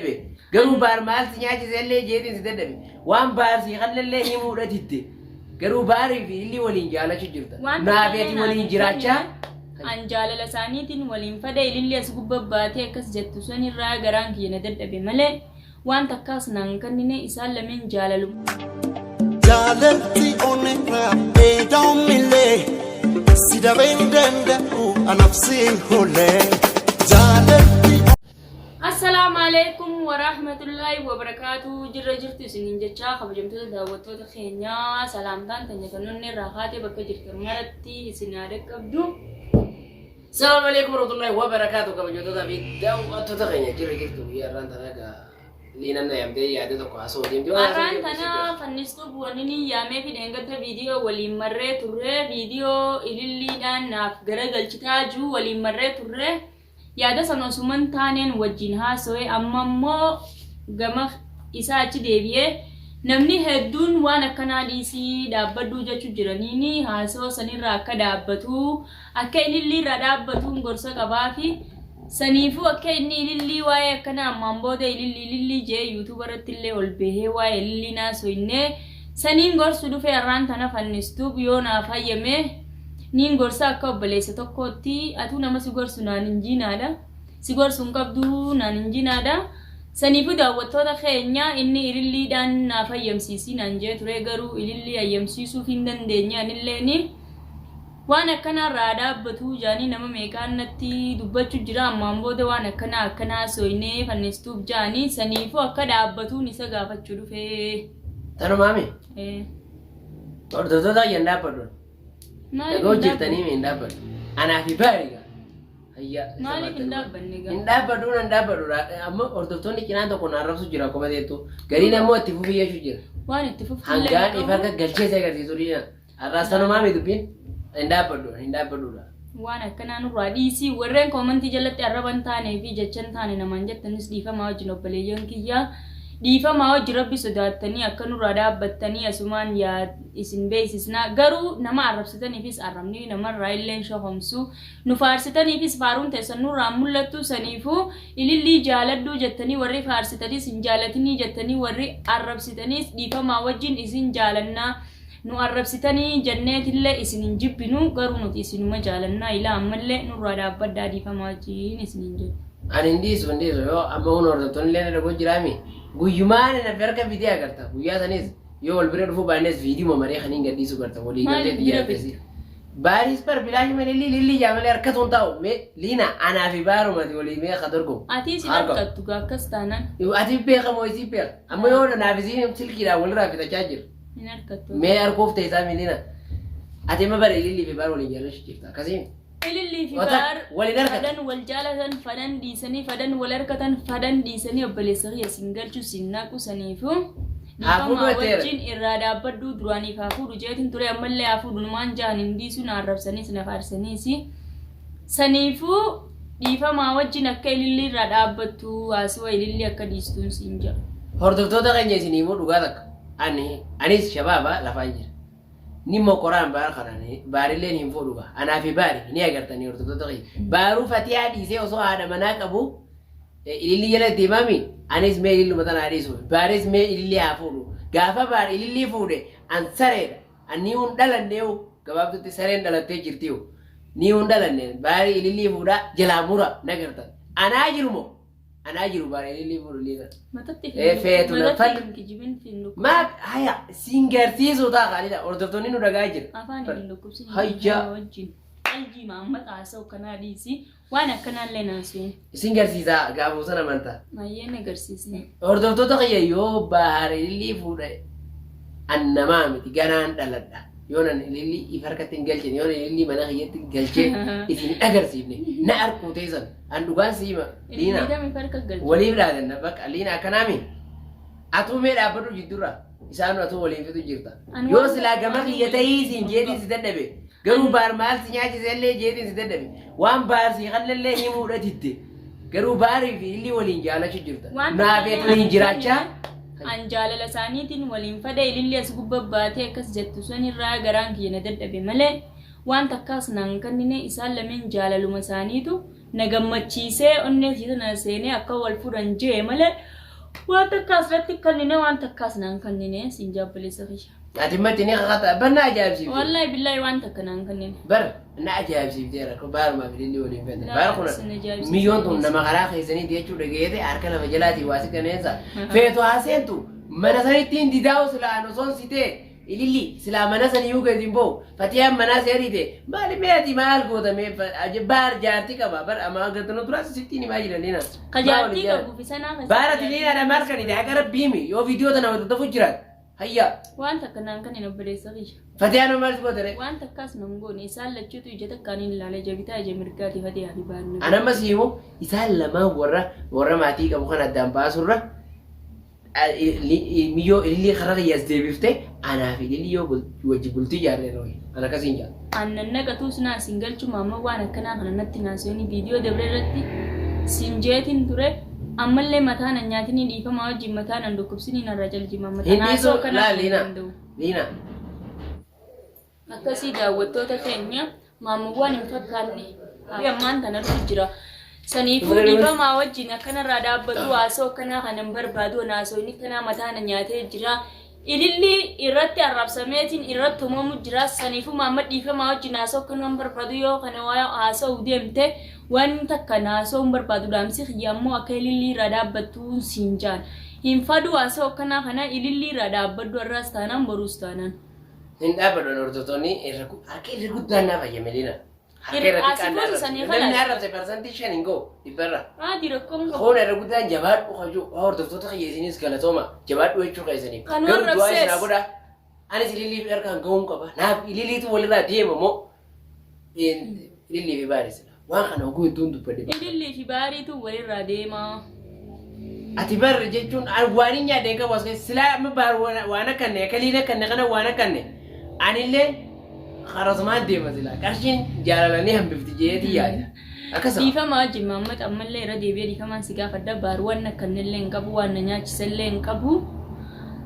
Dadhabe. Garuu baar maal si nyaachise illee jeetiin si dadhabe. Waan baar si kallallee himuudha didde. Garuu baarii fi illi waliin jaalachuu jirta. Waan Naaf tokkollee ati naan waliin hin jiraachaa. kennine. An jaalala isaaniitiin waliin fadhe ililli as gubba baatee akkas jettu sanirraa garaan kiyya na dadhabe malee waan takkaas naan kennine isaan lameen jaalaluma. Jaalalti onnirraa eedaa'umillee si dabee hin danda'u anaaf si hoolee. Jaalalti. Assalaamu alaikum warahmatullahi wabarakaatu jirra jirtu isiniin jechaa kabajamtoota daawwattoota keenyaa salaamtaan teenya kan onnee irraa kaatee bakka jirtan maratti isin haa dhaqqabdu. Salaamu alaikum warahmatullahi wabarakaatu kabajamtoota fi daawwattoota keenya jirra jirtu guyyaa har'aan tana egaa liinan na yaamtee yaada tokko haasa'uu deemti. Waan haasa'uu Har'aan deemtu si tana jira. fannistuu bu'anii yaamee fi dheengadda viidiyoo waliin marree turre viidiyoo ililliidhaan naaf garagalchitaa jiru waliin marree turre. Yaada san osuman taaneen wajjiin haasowe amma immoo gama isaa achi deebi'ee namni hedduun waan akkanaa dhiisii dhaabbadhuu jechu jiraniini haasawa sanirraa akka dhaabbatu akka ilillii irraa dhaabbatuun gorsa qabaafi saniifuu akka inni ilillii waa'ee akkanaa ammaan booda ilillii ilillii jee yuutuuba irratti illee ol bahee waa'ee ilillii naasoyne saniin gorsu dhufe arraan tana fannistuub yoo naaf hayyame Niin gorsa akka obboleessa tokkootti atuu nama si gorsu naan hin jiinaadha. Si gorsu hin qabdu naan hin jiinaadha. Saniifuu daawwattoota keenya inni ililliidhaan naaf hayyamsiisi naan jee ture garuu ilillii hayyamsiisuuf hin dandeenye anilleeni. Waan akkanaa irraa dhaabbatu jaanii nama meeqaan natti dubbachu jira ammaan booda waan akkanaa akkanaa sooynee fannistuuf jaanii saniifuu akka dhaabbatuun isa gaafachuu dhufe. Tanumaami. Eh. Hordoftoota kiyya hin dhaabbadhu. Maaliif Dhaga'u hin jirtanii dhaabbanne? hin dhaabbadhu. Anaa fi baari gaa. Hayya. isa Maaliif hin baattan dhaabbanne gaa? Hin dhaabbadhu nan dhaabbadhu. Amma hordoftoonni cinaan tokko na arrabsu jira akkuma teettu. Gariin ammoo itti fufii jechuu jira. Waan itti fuftu illee Hangaan hin ifa harka qabu. galchee si agarsiisu dhiina. Har'aas tanumaa mi dubbiin? Hin dhaabbadhu hin dhaabbadhuudha. Waan akkanaa nurraa dhiisii warreen koomantii jalatti arraba hin taanee fi jecha hin taane namaan jettanis dhiifamaa wajjin obboleeyyan kiyya dhiifamaa wajji rabbi sodaattanii akka nurraa dhaabbattanii asumaan yaa isin beeksisna garuu nama arrabsitaniifis arrabni namarraa illee hin shokomsu nu faarsitaniifis faaruun teessan nurraa hin mul'attu saniifuu ilillii jaaladhuu jettanii warri faarsitanis hin jaalatinii jettanii warri arrabsitaniis dhiifamaa wajjin isin jaalannaa Nu arrabsitanii jenneetillee isin hin jibbinu garuu nuti isinuma jaalannaa ilaa ammallee nurraa dhaabbadhaa dhiifama wajjiin isiniin jenna. Ani hin dhiisu hin dhiisu yoo amma kun hordoftoonni illee na dhagoo jiraami guyyumaan na harka fidee agarta guyyaa sanis yoo wal bira dhufuu baannes viidiyoo maree kan hin gadhiisu garta walii Maaliif galtee bira xiyyaara keessi. Baaris bar bilaashi malee lilli jaa malee harkatu hin taa'u mee liina anaa fi baarumati walii mee ka dorgomu. Atii sin Harka. harkattu gaa akkas taanaan. Ati beeka moo isii beeka amma yoo naaf isiin silkiidhaan walirraa fixachaa jira. Hin harkattu. Mee harkuuf teessaa miliina. Ati amma bara ilillii fi baar waliin jaalachuu jirta. Akkasii. Ilillii fi Wata- baar waliin harkatan. fadan wal jaalatan fadan dhiisanii fadan wal harkatan fadan dhiisanii obboleessa kiyya sin galchu sin naqu saniifu Haa fuudhu dhiifamaa jetteera. wajjin irraa dhaabbadhuu duraaniif haa fuudhu jeetin ture ammallee haa fuudhu numaan jahan hin dhiisu na arrabsaniis na faarsaniis saniifuu dhiifamaa wajjin akka ilillii irraa dhaabbattu haasiwa ilillii akka dhiistuun siin jedha. Hordoftoota keenya isin himuu dhugaa takka. Ani anis shabaaba lafaan jira. Ni mokoraan baar kanaan baarilleen hin fuudhu gaa. Anaa fi baari ni agartanii hordoftoota kiyya. Baaruu fatiyaa dhiisee osoo haadha manaa qabu ilillii jala deemami anis mee ililluma tana haa dhiisu. Baaris mee ilillii haa fuudhu. Gaafa baar ilillii fuudhe an sareedha. An ni hun dhalanneewu gabaabdutti sareen dhalattee jirtiiwu. Ni hun dhalanne baari ilillii fuudhaa jalaa mura nagartan. Anaa jiru moo? Anaa jiru baar ilillii fuudhu liina. Matatti Ee, feetu na matatti fal- hin kijibin hin dhukkubsin. Maa haya siin garsiisuu ta'a kaalidha hordoftoonni nu dhagaa jira. Afaan hin dhukkubsin. Hayya. Wajjin. Qalbii maamma xaasa'u kanaa dhiisi. Waan akkanaallee naasuun. Isin garsiisaa gaafuu sana amantaa. Mayyeen agarsiisne. Hordoftoota kiyya yoo baar ilillii fuudhe an namaa miti ganaan dhaladha. Yoo nan ilillii if harkatti hin galchine yoo nan ilillii mana kiyyatti galchee isin hin agarsiifne na arkuu teessan an dhugaan siima liina Ilillii kamiif harka galche? waliif dhaadanna bakka liina akkanaami atuu mee dhaabbadhu jiddurra isaan atuu waliin fitu jirta An yoo waan silaa gama kiyya ta'ii siin jeetiin si dadhabe garuu baar maal si nyaachise illee jeetiin si dadhabe waan baar si kallallee himuudha didde garuu baarii fi illi waliin jaalachuu jirta Waan naaf tokkollee waliin naan jiraachaa kennine. An jaalala isaaniitiin waliin fadhe ililli as gubba baatee akkas jettu sanirraa garaan kiyya na dadhabe malee waan takkaas naan kennine isaan lameen jaalaluma isaaniitu Na gammachiisee onnee isii tana seenee akka wal fuudhan jee malee waan takka asirratti kennine, waan takkaas naan kennine siin jaabboleessa kiyya. Ati matti ni kakata bar na ajaa'ibsiifte. Wallaahi billaahi waan takka naan kennine. Bar na ajaa'ibsiifte rakkoo baarumaa fi ilillii waliin fedhe. Baar kun Sin ajaa'ibsiifte. miyyoon tun nama karaa keessanii jechuu dhageete harka lafa jalaatii waa si kaneensa. Feetu haa seentu mana sanitti hin didaa'u silaa an osoon si ta'e ililli silaa mana saniyyuu gadi hin ba'u. Fatiyaan manaa si ariite maali mee ati maal goota mee baar jaartii qaba bar amma gatanu duraas sittiin himaa jiran liina. Ka jaartii qabu fi sanaa keessa. Baar ati liinaadha maal kan ite haqa rabbiimi yoo viidiyoo tana wata jiraat. Hayya. Waan takka naan kennine obboleessa kiyya. Fatiyaan maal si goote ree? Waan takkaas nan goone, isaan lachuutu ija takkaan hin ilaale, ija bitaa ija mirgaati Fatiyaa fi baanna. An amma si himu isaan lamaan warra warra maatii qabu kan addaan baasurra miyyoo ilillii karaa kiyya as deebifte anaa fi ilillii yoo wajji bultii ijaarree rooyi. An akkasiin jaa. Aannan naqatus naa sin galchu maamma, waan akkanaa kana natti naasoni viidiyoo dabre irratti sin jeetin ture, ammallee mataa nan nyaatinii, dhiifamaa wajjin mataa nan dhukkubsinii, narraa calji maamma. Hin Naasoo dhiisu akkanaa laal kana hin Liina. danda'u. Liina. Akkasii daawwattoota keenya, maammuwwan hin fakkaanne ammaan tanatu jira. Saniifuu dhiifamaa wajjin akkanarraa dhaabbatu, haasoo akkanaa kana hin barbaadu, haasoo inni akkanaa mataa na nyaatee jira. Ililli irratti arrabsameetiin irratti tumamu jira. Saniifuu maamma dhiifamaa wajjin haasoo akkanaa hin barbaadu, yoo kana waa haasa'uu deemte waan takka haasoo hin barbaadu, dhaamsi kiyya ammoo akka ililli irraa dhaabbattu siin jaan. Hin faduu haasoo akkanaa kana, ililli irraa dhaabbadhu, har'aas taanaan boruus taanaan. Hin dhaabbadhu, hordoftoonni irra harka irra guddaan naa fayyame Liina. Harka irra xiqqaan naa Asii sanii arrabse. Namni kalaas. arrabse 5% hin ga'u dhibbarra. Haati rakkoon qabu. Koon irra guddaan jabaadhu hajuu hordoftoota kiyya isinis galatooma jabaadhu jechuu keessaniif. Kan Garuu du'aa arrabsees. isinaa godha. Anis ililliif harkaan ga'uun qaba. Naaf ililliitu walirraa deema moo ilillii fi baarisila. Waan kana oguu hedduun dubbadhe. Ilillii fi baariitu walirraa deema. Ati bar jechuun waan hin nyaadhe hin qabu as keessa. Silaa amma baar waan akkanne akka liin akkanne kana waan akkanne anillee karasumaan deema silaa qarshiin jaalalanii hambifti jeetii yaada. Akkasuma. Dhiifama wajjin Maammat, ammallee irra deebi'ee dhiifamaan si gaafadha. Baar waan akkannellee hin qabu, waan na nyaachisellee hin qabu.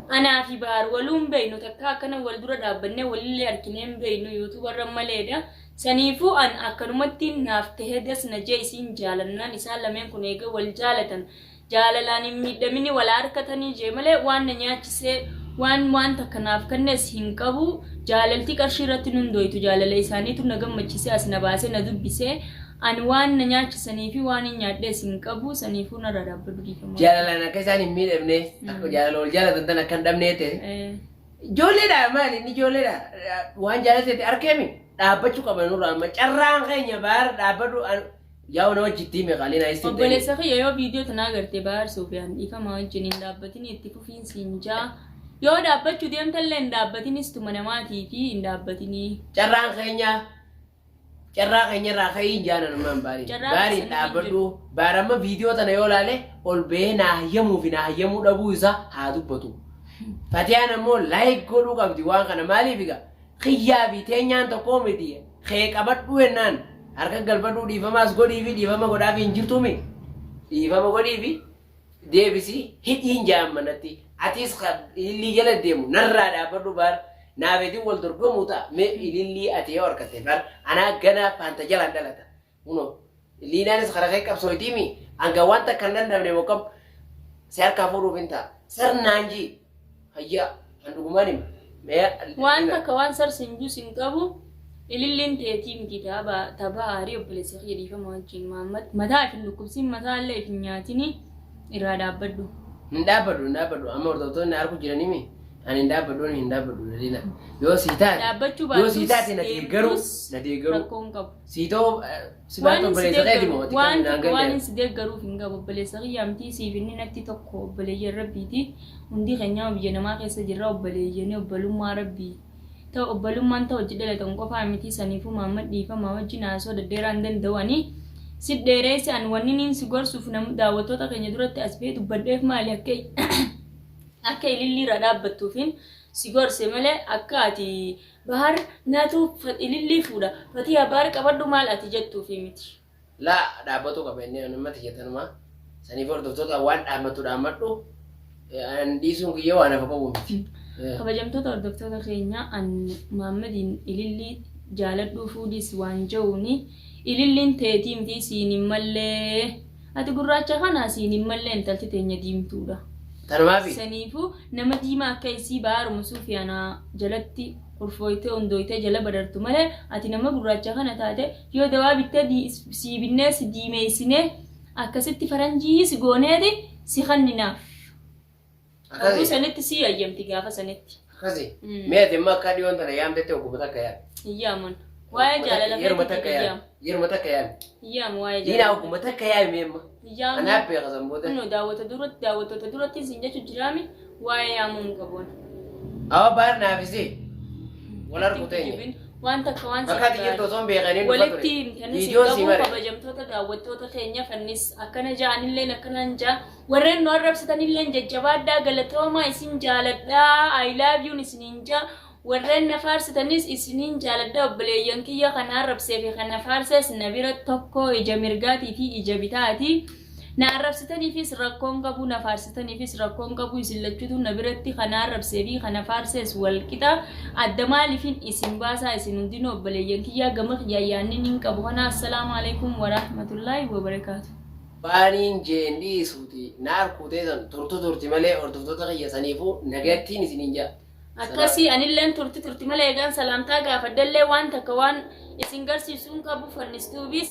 Anaa fi baar waluun beeynu takka akkana wal dura dhaabbannee walillee arginee hin beeynu, yuutuubarra maleedha. Saniifuu an akkanumatti naaf tahee das na jee isiin jaalannaan isaan lameen kun eega wal jaalatan jaalalaan hin miidhamini wal harkatanii jee malee waan na nyaachisee waan waan takka naaf kennes hin qabu. Jaalalti qarshii irratti nun doytu, jaalala isaaniitu na gammachiisee as na baasee na dubbisee, ani waan na nyaachisanii fi waan hin nyaadhees hin qabu. Saniifuu narraa dhaabbadhu dhiifama. Jaalalaan akka isaan hin miidhamne, akka jaalala wal jaalatan tan akka hin dhabnee ta'e. Ijoolleedha, maali inni ijoolleedha, waan jaalatee arkeemi dhaabbachuu qaba nurraa, amma carraan keenya baar dhaabbadhu yaa'u na wajjitti hime qaaliin ayisti. Obboleessa kiyya, yoo viidiyoo tana agarte, Baar Suufiyaan dhiifama wajjin hin dhaabbatin, itti fufiinsi hin jaa. Yoo dhaabbachuu deemtallee hin dhaabbatinis, tuma namaatii fi hin dhaabbatinii. Carraan keenya carraa keenya irraa ka'ii hin jaanan ammaan baariin. Carraa Baariin keessan dhaabbadhu baar amma viidiyoo tana yoo laale ol ba'ee naa hayyamuu fi naa hayyamuu dhabuu isaa haa dubbatu. Fatiyaan ammoo like godhuu qabdi waan kana, maaliif egaa kiyyaa fi teenyaan tokkoo miti, kee qabadhu jennaan harka galfadhuu dhiifamaas godhii fi dhiifama godhaa fi hin jirtuumi dhiifama godhii fi deebisii hidhiin jaan manatti atis ilillii jala deemu narraa dhaabbadhu, baar naafetiin wal dorgomuu ta'a mee ilillii ati yoo harkatte bar anaa ganaa faanta jalaan dhalata kunoo liinaanis karaa kee qabsooytiimi hanga waan takka hin dandamne mokkam si harkaa fuudhuuf hin ta'a sirnaan jii hayyaa an dhugumaan hima mee. Waan takka waan sarsin jus hin qabu. Ililliin teetii miti tapha aarii, obboleessa kiyya dhiifama wajjin Mahammad. Mataa if hin dhukkubsin, mataa illee if hin nyaatini, irraa dhaabbadhu. Hin dhaabbadhu, hin dhaabbadhu, amma hordoftoonni harku jiranimi ani hin dhaabbadhu, hin dhaabbadhu Liina yoo sii taate Dhaabbachuu yoo sii baattus taate na deeggaruu deemtus na deeggaruu rakkoon qabu. Sii ta'uu si Waan baatu hin si obboleessa keeti deeggaru moo ati waan kan naan tokko waan galle hin si deeggaruuf hin qabu, obboleessa kiyya miti siif inni natti tokko, obboleeyyan rabbiiti, hundi keenyaa biyya namaa keessa jirra, obboleeyyanii obbolummaa rabbii ta'u, obbolummaan ta'u hojii dhalatan qofaa miti. Saniifuu Maammad dhiifamaa wajjin haasoo daddeeraa hin danda'u, ani si dheereesse. An wanni niin si gorsuuf nam daawwattoota keenya duratti as ba'ee dubbadheef maali, akka ilillii irraa dhaabbattuufin si gorse malee akka ati Bahar natu ilillii fuudha Fatiha Bahar qabadhu maal ati jettuufi miti. Laa, dhaabbatuu qaba inni namatti jetanuma saniif hordoftoota waan dhaammattu dhaammadhu, an dhiisuun kiyya waan hafa qabu miti. Kabajamtoota hordoftoota keenya, an Muhammadiin ilillii jaaladhuu fuudhis waan ja'uuni Ililliin teetii miti siin hin mallee. Ati gurraacha kana siin hin mallee intalti teenya diimtuudha. Tanumaafi. Saniifuu nama diimaa akka isii baaruma suufiyaanaa jalatti kurfooytee hundooytee jala badartu malee ati nama gurraacha kana taate yoo dawaa bittee sii binnee si diimeessinee akkasitti faranjii si gooneeti si kanninaaf. Oguu Akkasi. sanitti si ayyamti gaafa sanitti. Akkasi. Mee ati immoo akka dhiyoon tana yaamtetti ogguma takka yaami. Hin yaaman. Waa'ee jaalala Yeruma feetiif takka hin yaami. yaamu. Yeruma takka yaami. Hin yaamu waa'ee Diinaa jaalala. ogguma takka yaami mee amma. Hin yaamu. Anaaf beeka san booda. Kunoo daawwata duratti daawwattoota duratti isin jechu jiraami waa'ee yaamuu hin qabuun. Awa baar naafisi. Wal argu teenya. Waan takka waan Bakka ati jirtu osoo hin beekaniin dhufa walitti ture. himtanis hin Viidiyoon sii qabu mare. kabajamtoota daawwattoota keenya fannis akkana ja'anilleen akkanaan ja'a warreen nu arrabsitanilleen jajjabaadhaa galatoomaa isin jaaladhaa I love you isiniin ja'a warreen na faarsitanis isiniin jaaladhaa obboleeyyan kiyya kan arrabsee fi kan na faarses na bira tokko ija mirgaatii fi ija bitaati. Na arrabsitaniifis rakkoon qabu, na faarsitaniifis rakkoon qabu, isin lachuutu na biratti kan arrabsee fi kan na faarses wal qixa. Adda maaliifin isin baasaa isin hundinuu obboleeyyan kiyyaa gama kiyyaa yaannin hin qabu kana assalaamu alaikum warahmatullaahi wabarakaatu. Waaniin jeen dhiisuuti na arkuu teessan turtu turti malee hordoftoota kiyya saniifuu nagattiin isiniin ja'a. Akkasii anilleen turti turti malee egaan salaamtaa gaafadhallee waan takka waan isin garsiisuu hin qabu fannistuubis.